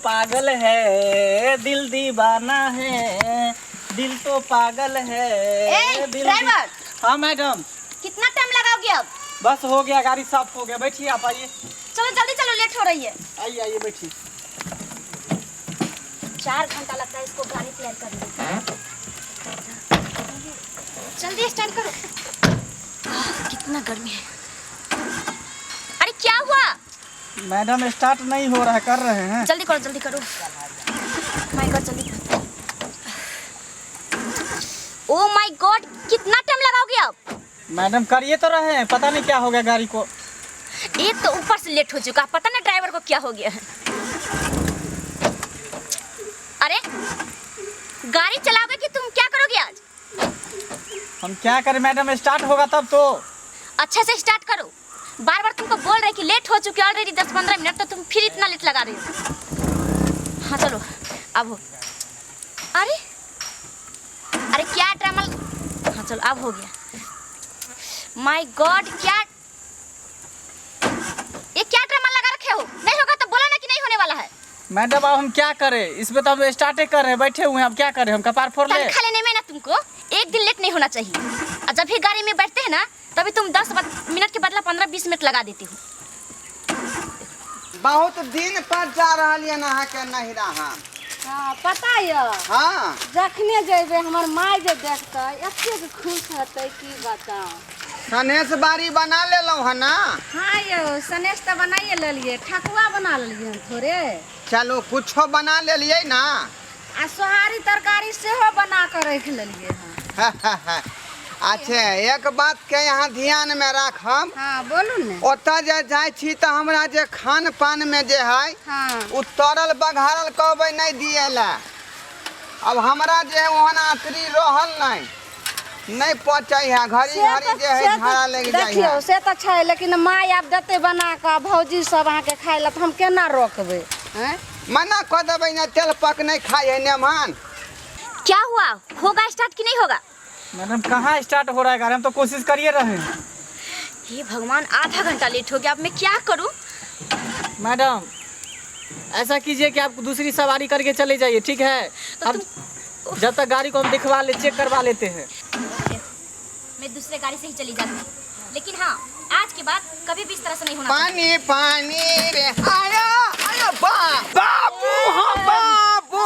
पागल है, दिल दीवाना है, दिल तो पागल है। ए, दिल ड्राइवर! हाँ मैडम। कितना टाइम लगाओगे अब? बस हो गया, गाड़ी साफ हो गया। बैठिए आप, आइए। चलो जल्दी चलो, लेट हो रही है। आइए आइए बैठिए। 4 घंटा लगता है इसको गाड़ी तैयार करने में। जल्दी स्टार्ट करो। आह, कितना गर्मी है। अरे क्या हुआ? मैडम स्टार्ट नहीं हो रहा है, कर रहे हैं। जल्दी करो जल्दी करो। My God जल्दी करो। ओ my God, कितना टाइम लगाओगे आप? मैडम करिए तो रहे हैं, पता नहीं क्या हो गया गाड़ी को। एक तो ऊपर से लेट हो चुका है, पता नहीं ड्राइवर को क्या हो गया है। अरे गाड़ी चलाओगे कि तुम क्या करोगे आज? हम क्या करें मैडम, स्टार्ट होगा तब तो। अच्छा से स्टार्ट करो। बार बार तुमको बोल रहे कि लेट हो चुके ऑलरेडी 10-15 मिनट, तो तुम फिर इतना लेट लगा रहे हो। हाँ चलो अब हो। अरे अरे क्या ड्रामा। हाँ चलो अब हो गया। My God, क्या ये क्या ड्रामा लगा रखे हो? नहीं होगा तो बोलो ना कि नहीं होने वाला है। मैडम अब हम क्या करें, इसमें तो हम स्टार्ट कर रहे हैं, बैठे हुए हैं, अब क्या करें हम, कपार फोड़ ले। तनख्वाह लेने में ना तुमको एक दिन लेट नहीं होना चाहिए। और जब भी गाड़ी में बैठते हैं ना तभी तुम 10 मिनट के बदला 15-20 मिनट लगा देती हो। बहुत दिन पर जा रहल ये अहाँके नहिरा हम। हाँ पता यऽ? हाँ। जखने जेबै हमर माय जे देखतै एतेक खुश हेतै की बताउ। सनेस बारी बना लेलहुँ हँ ना? हाँ यौ सनेस तऽ बनाइए लेलियै, ठकुआ बना लेलियै हन थोड़े। चलू कुछो बना लेलियै ना। आ सोहारी तरकारी सेहो बना कऽ राखि लेलियै हन। अच्छा एक बात के यहाँ ध्यान में राखब। हाँ बोलू ने। ओतऽ जे जाइ छी तऽ हमरा जे खान पान में जे है हाँ। ओ तरल बघारल कहबै नहीं दिए ला। अब हमरा जे है ओहन आतरी रहल नहीं, नहीं पचै है, घड़ी से घड़ी तऽ- जे है से तऽ- झाड़ा लागि जाइ देखियौ है। से तऽ छै, लेकिन माय आब देतै बना कऽ, भौजी सब अहाँके खाय लए, तऽ हम केना रोकबै? आँय? मना कऽ देबै ने, तेल पक नहीं खाइ है नेमान। क्या हुआ, होगा स्टार्ट कि नहीं होगा? मैडम कहाँ स्टार्ट हो रहा है गाड़ी, हम तो कोशिश करिए रहे हैं। हे भगवान, आधा घंटा लेट हो गया, अब मैं क्या करूँ? मैडम ऐसा कीजिए कि आप दूसरी सवारी करके चले जाइए, ठीक है? तो अब जब तक गाड़ी को हम दिखवा ले, चेक करवा लेते हैं। मैं दूसरे गाड़ी से ही चली जाती हूँ, लेकिन हाँ आज के बाद कभी भी इस तरह से नहीं होना। पानी पानी रे आया आया बाबू, हाँ बाबू।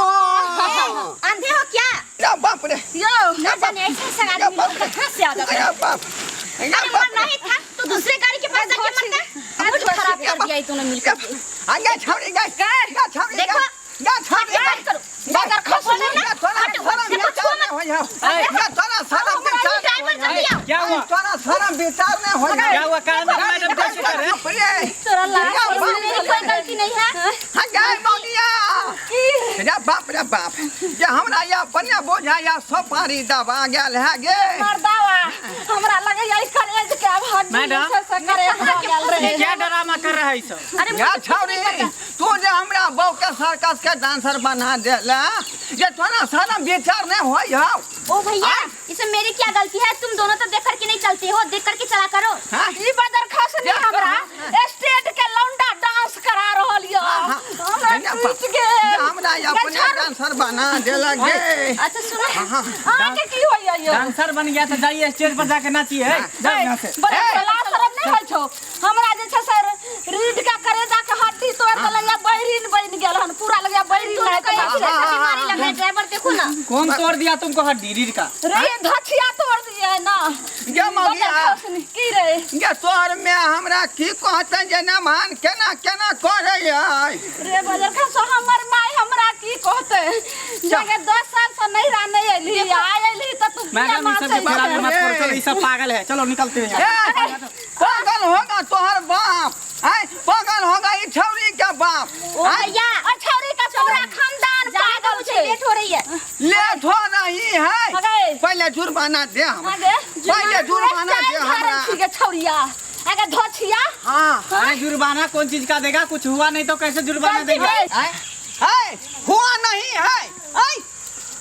अंधे हो क्या? या बाप रे। यौ ना जाने ऐसे ऐसे आदमी लोग कहाँ से आ जाते हैं। या बाप, या अरे बाप मरना ही था तो दूसरे गाड़ी के पास जाके मरता। मूड खराब कर दिया तूने मिलकर। आगे छौड़ी गे, गे छौड़ी, देखो। गे छौड़ी गे। करो। गे खसू ना। तोरा हटो, शरम देखो, विचार नहीं होई हौ। गे तोरा शरम विचार नहीं ड्राइवर होई हौ। जल्दी आओ। क्या हुआ? तोरा शरम विचार नहीं होई हौ। क्या हुआ? कहा मैडम कैसे कर रहे हैं? बाप रे। तोरा लाज या बाप मेरी कोई गलती नहीं है। हाँ, गे मौलिया। रे बाप रे बाप, जे हमरा या अपने बोझा या सोपारी दबा गेल है गे। मर्दावा हमरा लगैया ई करेज के आब हड्डी मैडम। जे छै से करेज भऽ गेल ये रहे। क्या ड्रामा कर रहा है सब? अरे या छौड़ी, तू जे हमरा बहू के सर्कस के डांसर बना देला, जे तोरा शरम विचार नहीं होई हौ। ओ भैया इसमें मेरी क्या गलती है? तुम दोनों तो देख करके नहीं चलते हो, देख करके चला करो। हाँ? ई बदर खसनी हमरा स्टेज के लौंडा डांस करा रहल यऽ। हमरा टूटि गेल। हमरा अपने डांसर बना देला गे। अच्छा सुनो, अहाँके की होइया यौ? डांसर बन गया तो जाइए स्टेज पर जाके नाचिए। जाओ यहाँ से। बड़ा लाज शरम नहीं होइ छौ? हमरा जे छै से रीढ़ के करेजा के हड्डी तोड़ देलक या बहिरीन बनि गेल हन, पूरा लगैया बहिरीन दोनों नहि का तऽ एक जैसा बीमारी लग रहा है। ड्राइवर देखो ना, कौन तोड़ दिया तुमको हड्डी रीढ़ का? रे धछिया तोड़ दिए ना। गे मौगिया। बदर खसनी की रे? गे तोहर में हमरा की कहतै जे नमहान केना केना करै है। रे बदर खसो हमर माय हमरा की कहतै? जगे 10 साल से नहिरा नहीं एली, आइ एली तऽ तू किया मैडम ये सब के नाचै खिलाफ छे? मत करो, चलो ये सब पागल है, चलो निकलते हैं यहाँ से। ए, पागल होगा तोहर बाप, आय पागल होगा ई छौरी के बाप। ओ भैया आ छौरी के पूरा खानदान जाने दो पागल मुझे, छै। लेट हो रही है। लेट हो रही है। अगे। पहले जुर्माना दे हमरा। अगे पहले जुर्माना दे हमरा। छी गे छौरिया, अगे धोछिया। हाँ। अरे जुर्माना कौन चीज का देगा? कुछ हुआ नहीं तो कैसे जुर्माना गलती देगा? भेल। आय? है हुआ नहीं है। आय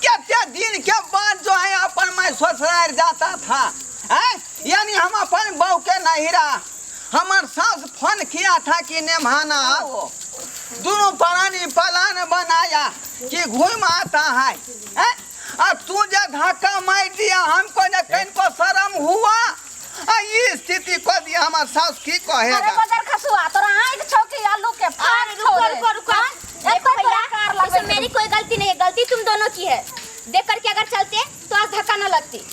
कितने दिन के बाद जो है अपन मैं ससुराल जाता था, आय यानी हम अपन बहू के नहिरा, हमर सास फोन किया था कि नेमहाना आओ। दोनों प्राणी पलान बनाया कि घूम आता है, हैं? और तू जो धक्का मार दिया हमको न कहीं को शर्म हुआ। आ ये स्थिति को दिया हमार सास की अरे कहेगा। बजर खसुआ तोरा आँख छौ कि आलू के फाड़ अरे छौ रुको रे? रुको रुको। हाँ? देखो एते भैया, तोरा कार लगबै इसमें मेरी कोई गलती नहीं है, गलती तुम दोनों की है। देख करके अगर चलते तो आज धक्का न लगती।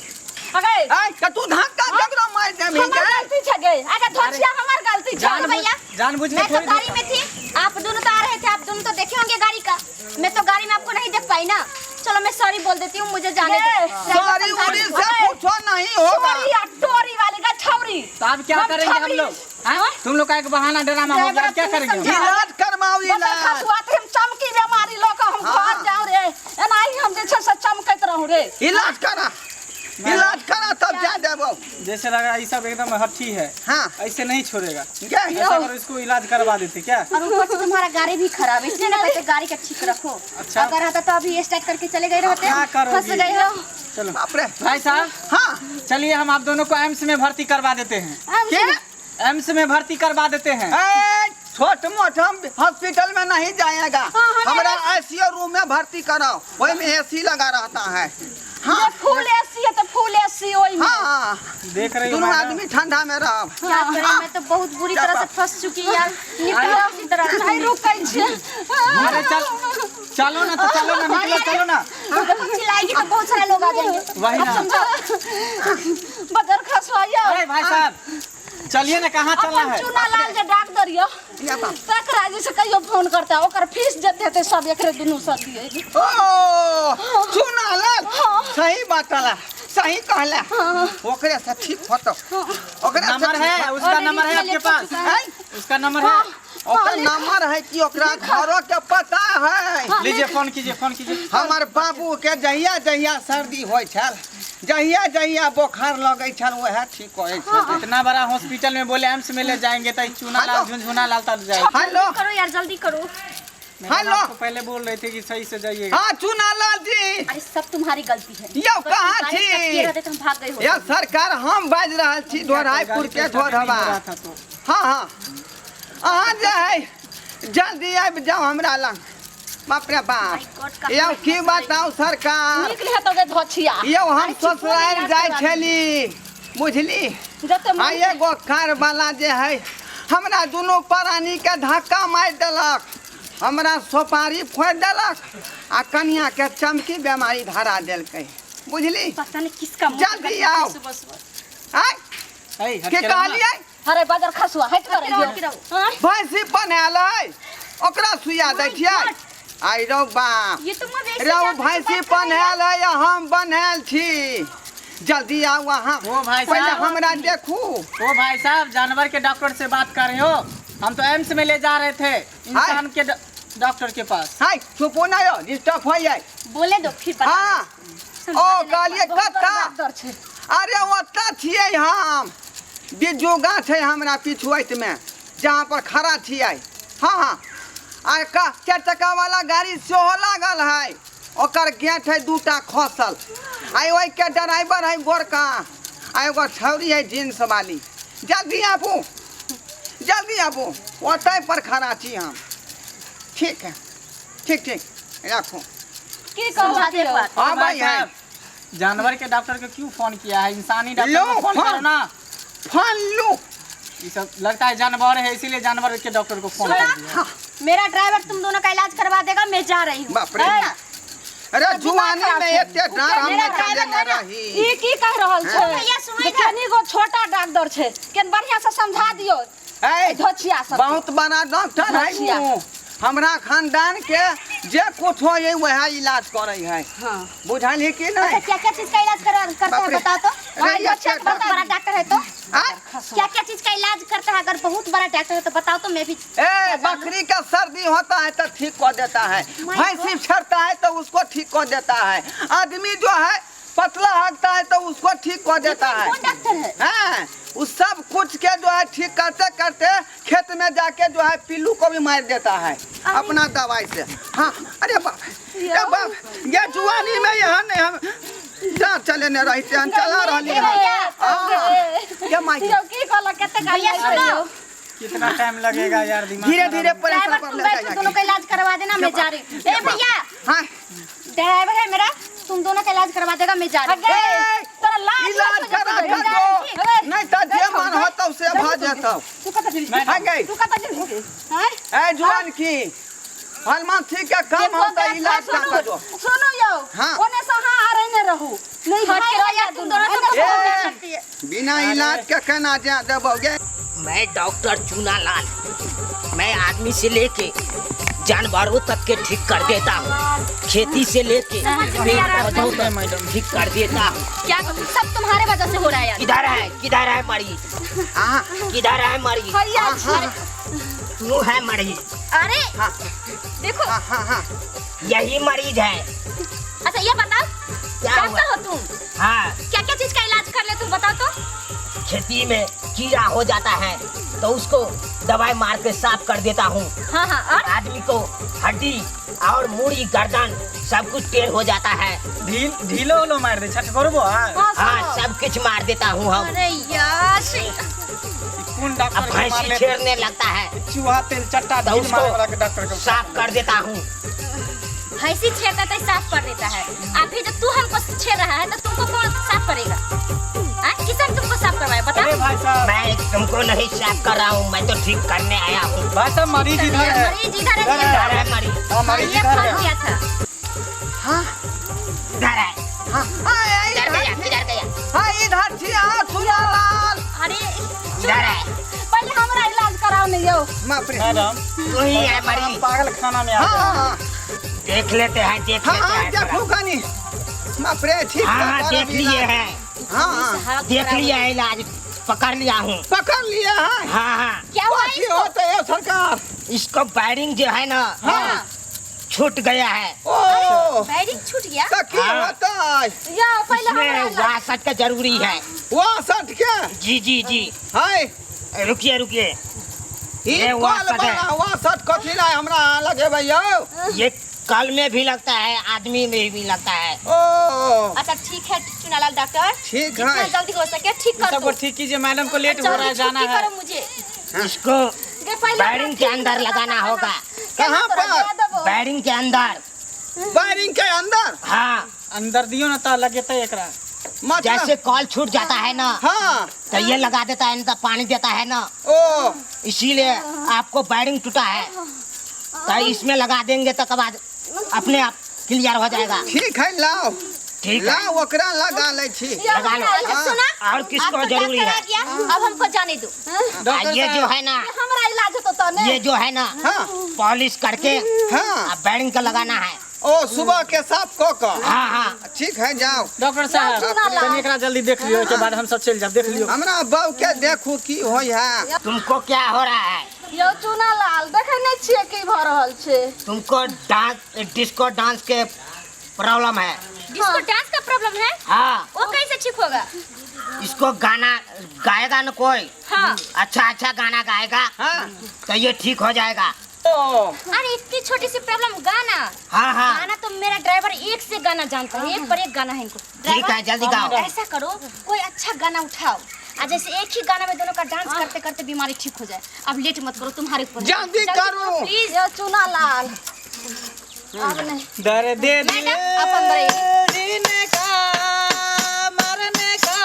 अगे आय त तू धक्का केकरो मार देबही हमर गे? गलती छै गे। अगे धोछिया हमर गलती छै। जानबूझ भैया, जानबूझ के मैं तो थोड़ी गाड़ी में थी, आप दोनों तो आ रहे थे, आप दोनों तो देखे होंगे गाड़ी का। मैं तो गाड़ी में आपको नहीं देख पाई ना। चलो मैं सॉरी बोल देती हूँ, मुझे जाने दो। ये, ड्राइवर सॉरी समझा उरी दो। से पूछो नहीं होगा। छोरी आ टोरी वाली गा छौरी। तो अब क्या हम करेंगे हम छौरी। लोग? हाँ? तुम लोग का एक बहाना ड्रामा हो गया, अब क्या करेंगे हम? इलाज करवाओ बजर इलाज। खसुआ त हम चमकी बेमारी लऽ कऽ हम हाँ। घर जाऊं रे। एनाही हम जे छै से चमकैत रहूं रे। इलाज करा, इलाज करा तब जा देबो। जैसे लग रहा है ये सब एकदम हठी है। हाँ। ऐसे नहीं छोड़ेगा। गे ऐसा करो, इसको इलाज करवा देते क्या? और ऊपर से तुम्हारा गाड़ी भी खराब है, इसलिए ना कहते गाड़ी का ठीक रखो। अच्छा। अगर रहता तो अभी स्टार्ट करके चले गए रहते, क्या करोगी? फंस गए हो। चलो बाप रे। भाई साहब, हाँ चलिए हम आप दोनों को एम्स में भर्ती करवा देते हैं। के? एम्स में भर्ती करवा देते हैं। ए, छोट मोट हम हॉस्पिटल में नहीं जाएगा। हमरा आईसीयू रूम में भर्ती कराओ, वही में एसी लगा रहता है। हाँ जे फुल एसी है त फुल एसी ओइ में। हाँ, देख रही हो दोनों मैडम? आदमी ठंडा में रहो। क्या करें, मैं तो बहुत बुरी तरह से फंस चुकी यार। निकलो किसी तरह। नहीं रुकै छै। अरे चल, चलो ना तो चलो ना, निकलो चलो ना। देखो चिल्लाएगी तो बहुत सारे लोग आ जाएंगे। वही ना। बजर खसुआ यौ। अरे भाई साहब चलिए ना, कहाँ चलना अपन है? चूना लाल जे डॉक्टर यौ या बाप। तकरा जे से कहियो फोन करता, ओकर फीस जते हेतै सब एकरे दुनू से दियै। ओ चुना लाल, सही बात अला, सही कहला। ओकरे से ठीक होतो, ओकरे से नंबर ठीक है होतो। उसका? नंबर है आपके पास? हैं? उसका नंबर है? ओकर नंबर है कि ओकरा घरों के पता है। लीजिए फोन कीजिए, फोन कीजिए। हमर बाबू के जहिया जहिया सर्दी होइ छल, जहिया जहिया बोखार लगै छल, वएह ठीक होइ छल। इतना बड़ा हॉस्पिटल में बोले एम्स में ले जाएंगे तो चूना लाल हेलो। झुनझुना लाल तक जाएगा। हेलो करो यार, जल्दी करो। Madam, hello. आपको पहले बोल रहे थे कि सही से जाइएगा। हाँ चूना लाल जी, अरे सब तुम्हारी गलती है। यौ गलती कहाँ गाड़ी छी? स्टार्ट किए रहते तो हम भाग गए होते। या सरकार, हम बाजि रहल छी दोरायपुर के ढोरहवा। था तो हाँ हाँ, अहाँ जे है जल्दी आबि जाउ हमरा लग। बाप रे My बाप, God, कहाँ यौ की फंस गई? बताउ सरकार, निकली हेतौ गे धोछिया। यौ हम अरे चुप हो ससुराल यार, जाइ तोरा। छली बुझली। जते आ एगो कार वाला जे है हमरा दुनू प्राणी के धक्का मारि देलक, हमरा सोपारी फोड़ि देलक आ कनिया के चमकी बेमारी धरा देलकै बुझली। पता नहीं किसका मुंह जल्दी पकड़ के आओ। सुबह सुबह। आय ऐ, हट के के रहो ना। कहलियै? अरे बजर खसुआ हटि कर हट के रहो, हट के रहो। आँय? भैंसी बनायल है ओकरा सुइया दै छियै। आइ रौ बाप ये तो मवेशी रौ, जानवर से भैंसी बात कर रहे हैं। बनायल है हम बनायल छी। जल्दी आउ अहाँ, ओ भाई पहिले साहब। हमरा देखू। ओ भाई साहब, जानवर के डॉक्टर से बात कर रहे हो? हम तो एम्स में ले जा रहे थे इंसान के डॉक्टर के पास। हाय चुपू ना यौ, डिस्टर्ब होइ जाइ। बोले दो फिर बता। हाँ समझा ओ देना एक कहलियै बहुत बड़ कत्ता? डॉक्टर छै। अरे ओतऽ छियै हम, बिज्जू गाछ है हमरा पिछुआइत में जहाँ पर खड़ा छियै। हाँ हाँ, आ चारि चक्का वाला गाड़ी सेहो लागल है, ओकर गेट है दूटा खसल, आ ओहिके ड्राइवर है गोरका, आ एगो छौरी है जींस वाली। जल्दी आबू, जल्दी आबू, ओतहि पर खड़ा छी हम। ठीक है, ठीक ठीक, राखू। की समझा कहलक दे एक यौ? बार। हाँ भाई भाई है साहब, जानवर के डॉक्टर को क्यों फोन किया है? इंसानी डॉक्टर लो, को फोन फोन। करो ना। फोन लू। ये सब लगता है जानवर है, इसीलिए जानवर के डॉक्टर को फोन कर दिया। मेरा ड्राइवर तुम दोनों का इलाज करवा देगा, मैं जा रही हूँ। बाप रे, अरे जुआनी में एते डर हम मेरा नहि ड्राइवर चलेने है ना। रही। ई की कहि रहल छै? भैया, सुनै जे ना। कनी गो छोटा डॉक्टर छै, केन बढ़िया से समझा दियौ ऐ, धोछिया सब। बहुत बड़ा डॉक्टर है धोछिया। उ। हमरा खानदान के जे कुछ हो वह इलाज करे है। हाँ। बुझल कि अच्छा नहीं? क्या क्या चीज का इलाज करता बाप है रे। बताओ तो। अरे ये बहुत क्या बड़ा डॉक्टर है तो आय? क्या क्या चीज का इलाज करता है? अगर बहुत बड़ा डॉक्टर है तो बताओ तो मैं भी। ए बकरी का सर्दी होता है तो ठीक कर देता है, My भैंसी छड़ता है तो उसको ठीक कर देता है, आदमी जो है पतला हकता है तो उसको ठीक कर देता है। कौन डॉक्टर है? हाँ, उस सब कुछ के जो है ठीक करते करते खेत में जाके जो है पिल्लू को भी मार देता है अपना दवाई से। हाँ अरे बाप अरे बाप, ये जुआनी में यहाँ नहीं हम जा चले नहीं रहते, हम चला रही भैया, है। ये माइक यौ की कहलक कते गाली भैया आबै सुनो, यौ? कितना टाइम लगेगा यार, दिमाग धीरे धीरे प्रेशर ड्राइवर पर तुम ले बैठो, दोनों का इलाज करवा देना, मैं जा रही हूँ। ए भैया, हाँ ड्राइवर है मेरा, तुम दोनों का इलाज करवा देगा, मैं जा रही हूँ। ए, तोरा लाज इलाज करा लगतौ, के दो, नहीं तो जे मन होतौ से भ जेतौ। तू कतऽ जेबही? हाँ गई। तू कतऽ जेबही? आँय? ए जुआन की हनुमान ठीक के काम देखो, होता गलत इलाज बात का करो। सुनो यौ, हाँ। ओने से अहाँ आ रहे रहू नहीं हट भाई के रहो यार, तुम दोनों तो ए, बहुत करती है। बिना इलाज के केना जा देबौ गे? मैं डॉक्टर चूनालाल, मैं आदमी से लेके जानवरों तक के ठीक कर देता हूँ, खेती से लेके पेड़ पौधों तक ठीक कर देता हूँ। क्या सब तुम्हारे वजह से हो रहा है यार। किधर है, किधर है मरीज, हाँ किधर है मरीज? हैया हाँ तू है मरीज, अरे हाँ देखो, हाँ हाँ हाँ यही मरीज है। अच्छा ये बताओ, क्या हुआ? डॉक्टर हो तुम, हाँ, क्या क्या चीज का इलाज कर ले तुम बताओ तो। खेती में कीड़ा हो जाता है तो उसको दवाई मार के साफ कर देता हूँ। हाँ हाँ, और आदमी को हड्डी और मूड़ी गर्दन सब कुछ टेढ़ हो जाता है। ढील ढीलो उलो मार दे, छठ करबो। हाँ हाँ हाँ, सब कुछ मार देता हूँ हम। अरे यार कौन अब डॉक्टर के मार भैंसी ले, छेड़ने लगता है चूहा तेल चट्टा तो ढील उसको मारे वाला के डॉक्टर के साफ कर देता हूँ। भैंसी छेड़ता तो साफ कर देता है, अभी जो तू हमको छेड़ रहा है तो तुमको कौन साफ करेगा? हाँ, किसान तुमको साफ करवाया अरे बताओ। भाई साहब, मैं तुमको नहीं साफ कर रहा हूँ, मैं तो ठीक करने आया हूँ। भाई साहब मरीज इधर है, मरीज इधर है, इधर इधर है मरीज, हाँ मरीज ये इधर फोन है। किया था। हाँ इधर है, हाँ हाँ इधर गया, इधर गया, हाँ इधर छी, हाँ चूनालाल अरे इधर है, पहिले हमरा इलाज कराओ ने यौ। बाप रे। मैडम तू ही है हम मरीज। पागल खाना में आ हाँ गए। हाँ देख लेते हैं, देख हाँ लेते हाँ हैं देखू थोड़ा। कनी, बाप रे ठीक हाँ हाँ करब देख लिए इलाज। हैं, हाँ हाँ हाथ देख खराब लिया है इलाज, पकड़ लिया हूँ। पकड़ लिया है। हाँ हाँ, क्या हुआ कथी इसको? होते है सरकार? इसको वायरिंग जो है ना हाँ छूट गया है। ओ बैरिंग छूट गया। तो की हाँ। होता है? यौ पहिले इसमें हमरा इलाज वासट का जरूरी है। वहाँ सट के जी जी जी, हाय रुकिए रुकिए, ई ये कॉल वहाँ सट है। वाला वहाँ सट कथी ला हमरा लगेबै यौ? ये कल में भी लगता है, आदमी में भी लगता है। ओ अच्छा ठीक है चुनालाल डॉक्टर, ठीक जितना है। जल्दी हो सके ठीक कर सबको दो। ठीक कीजिए, मैडम को लेट हो रहा है, जल्दी जाना छुट्टी है। करो मुझे। इसको गे पहिले वायरिंग के अंदर लगाना होगा, कहाँ पर? वायरिंग के अंदर। वायरिंग के अंदर? हाँ, अंदर दियो ना तो लगे तो एकरा। मतलब जैसे कॉल छूट जाता है ना हाँ तो ये लगा देता है, ना तो पानी देता है ना, ओ इसीलिए आपको वायरिंग टूटा है तो इसमें लगा देंगे तो बाद अपने आप क्लियर हो जाएगा। ठीक है, लाओ ठीक है, लाओ ओकरा लगा लै छी। लगा लो। अच्छा सुना, और किसको अब तो जरूरी डॉक्टर है? आ गया, अब हमको जाने दो। डॉक्टर ये जो साहब, है ना, हमरा इलाज होतो त ने ये जो है ना हाँ पॉलिश करके हाँ अब वायरिंग का लगाना है। ओ सुबह के साफ क क हाँ हाँ ठीक है जाओ। डॉक्टर साहब चूनालाल। तनी एकरा जल्दी देख लियो, के बाद हम सब चल जाब, देख लियो। हमरा बहू के देखू की होय है। तुमको क्या हो रहा है? यौ चूनालाल देखै नै छियै की भऽ रहल छै? तुमको डांस, डिस्को डांस के प्रॉब्लम है। जिसको डांस का प्रॉब्लम है हाँ, वो कैसे ठीक होगा? इसको गाना गाएगा ना कोई, हाँ अच्छा अच्छा गाना गाएगा हाँ तो ये ठीक हो जाएगा। ओ अरे इतनी छोटी सी प्रॉब्लम, गाना? हाँ हाँ गाना तो मेरा ड्राइवर एक से गाना जानता है, एक पर एक गाना है इनको। ठीक है, जल्दी गाओ। ऐसा करो कोई अच्छा गाना उठाओ, और जैसे एक ही गाना में दोनों का डांस करते करते बीमारी ठीक हो जाए। अब लेट मत करो, तुम्हारे ऊपर है। जल्दी करो। प्लीज। यौ चूनालाल अब नहीं दर्द दिल मैडम, आप अंदर आइए। जीने का मरने का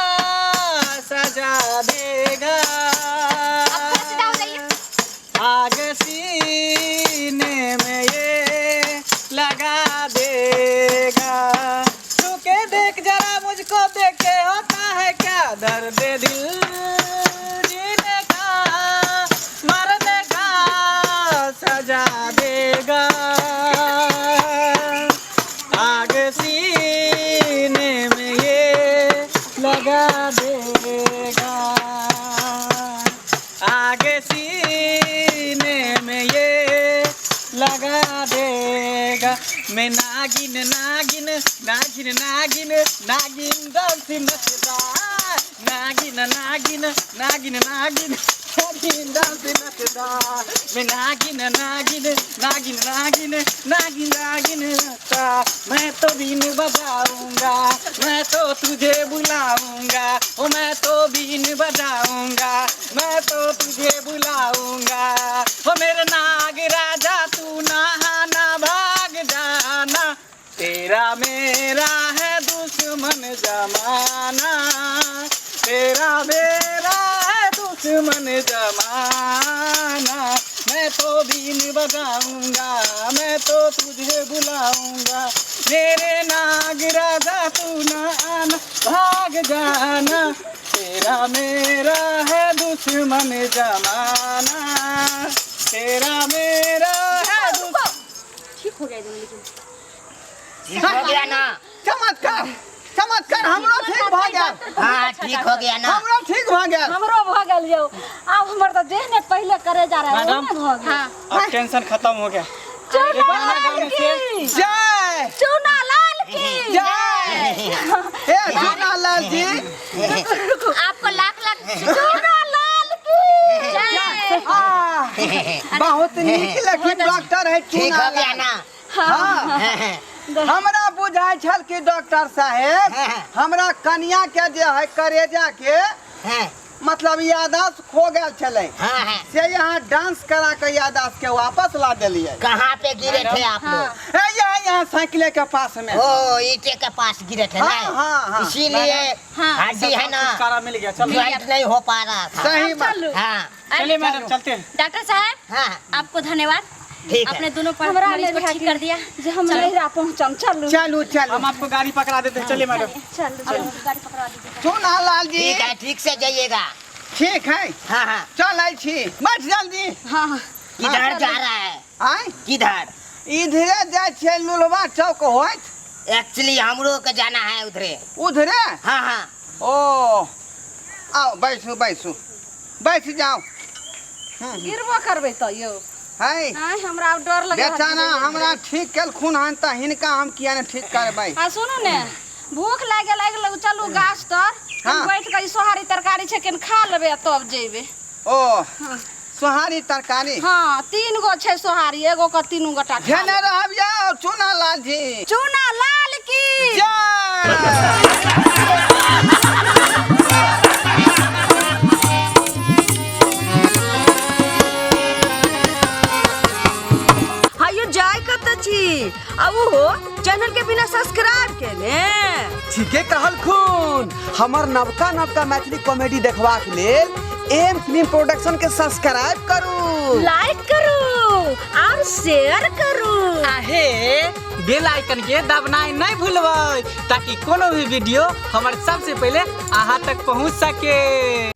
सजा देगा। अब थोड़ा सीधा हो जाइए। आग सीने में ये लगा देगा, छू के देख जरा मुझको, देख के होता है क्या दर्द दिल जीने का मरने का सजा देगा। आग सीने में ये लगा देगा, आग सीने में ये लगा देगा। मैं नागिन नागिन नागिन नागिन नागिन डांस नचदा, नागिन नागिन नागिन नागिन नागिन डांस नचदा। मैं नागिन नागिन नागिन नागिन नागिन नागिन नचदा। मैं तो बीन बजाऊंगा, मैं तो तुझे बुलाऊंगा, ओ मैं तो बीन बजाऊंगा, मैं तो तुझे बुलाऊंगा। मेरा है दुश्मन जमाना, तेरा मेरा है दुश्मन जमाना, मैं तो बीन बजाऊंगा, मैं तो तुझे बुलाऊंगा, मेरे नाग राजा तू ना आना, भाग जाना, तेरा मेरा है दुश्मन जमाना, तेरा मेरा है दुश्मन। ठीक हो गया एकदम, लेकिन ठीक हो गया ना? चमत्कार चमत्कार, हमरो ठीक भऽ गेल। हाँ ठीक हो गया ना? हमरो ठीक भऽ गेल। हमरो भऽ गेल यौ। आब हमर तऽ देह ने पहिले करे जा रहा है, मैडम। ओ ने भऽ गेल। हाँ अब टेंशन खत्म हो गया। चूना हमारे गाँव लाल में से की, जय चूना लाल की जय। हे चुना लाल जी, आपको लाख लाख चूना लाल की जय। आह, बहुत नीक लेकिन डॉक्टर है ठीक चुना हो गया लाल। ना? हाँ, हमरा बुझाइ छल कि डॉक्टर साहेब हमरा कनिया के जे है करेजा के मतलब याददाश्त खो गेल छलै, से यहाँ डांस करा के याददाश्त के वापस ला देलियै। कहाँ पे गिरे थे आप लोग? ए, यहाँ यहाँ साइकिले के पास में। ओ ईटे के पास गिरे थे ना? हाँ, हाँ, हाँ। इसीलिए हड्डी है ना छुटकारा मिल गया। चलो ज्वाइंट नहीं हो पा रहा था। सही बात। हाँ चलिए मैडम चलते हैं। डॉक्टर साहब हाँ आपको धन्यवाद, ठीक है। आपने दोनों पर हमरा मरीज को नहीं ठीक कर दिया। जे हम नैहरा पहुँचम। चलू चलू चलू, हम आपको गाड़ी पकड़ा देते हैं। चलिए मैडम। चलू चलू। गाड़ी पकड़वा दीजिए। चुना लाल जी ठीक है, ठीक से जाइएगा। ठीक है, हाँ हाँ। चलै छी, बैठ जल्दी। हाँ हाँ। किधर जा रहा है? आय किधर? इधरे जाइ छियै लुलवा चौक होइत। एक्चुअली हमरो के जाना है उधरे। उधरे? हाँ हाँ। ओ आओ बैसू बैसू बैठ जाओ। गिरबो करबै तऽ यौ। है आँय हमरा आब डर लगै है। बेचारा हमरा ठीक केलखुन हन तऽ हिनका हम किया ने ठीक करबै। आ सुनू ने, भूख लागि गेल, चलू गाछ तर हाँ। बैठ के ई सोहारी तरकारी छै केन खा लेबै आ तब जेबै। ओ सोहारी तरकारी? हाँ 3 गो छै सोहारी, एगो के 3 गोटा खा घेने लेबै। रहब यौ चुना लाल जी। चूना लाल की जय। हायो जाय कत छी आ उहो चैनल के बिना सब्सक्राइब केने। ठीके कहलखुन, हमर नवका नवका मैथिली कॉमेडी देखबाक लेल एम फिल्म प्रोडक्शन के सब्सक्राइब करू, लाइक करू और शेयर करू। आहे बेल आइकन के दबनाइ नहीं भूलबै ताकि कोनो भी वीडियो हमर सबसे पहले अहाँ तक पहुँच सके।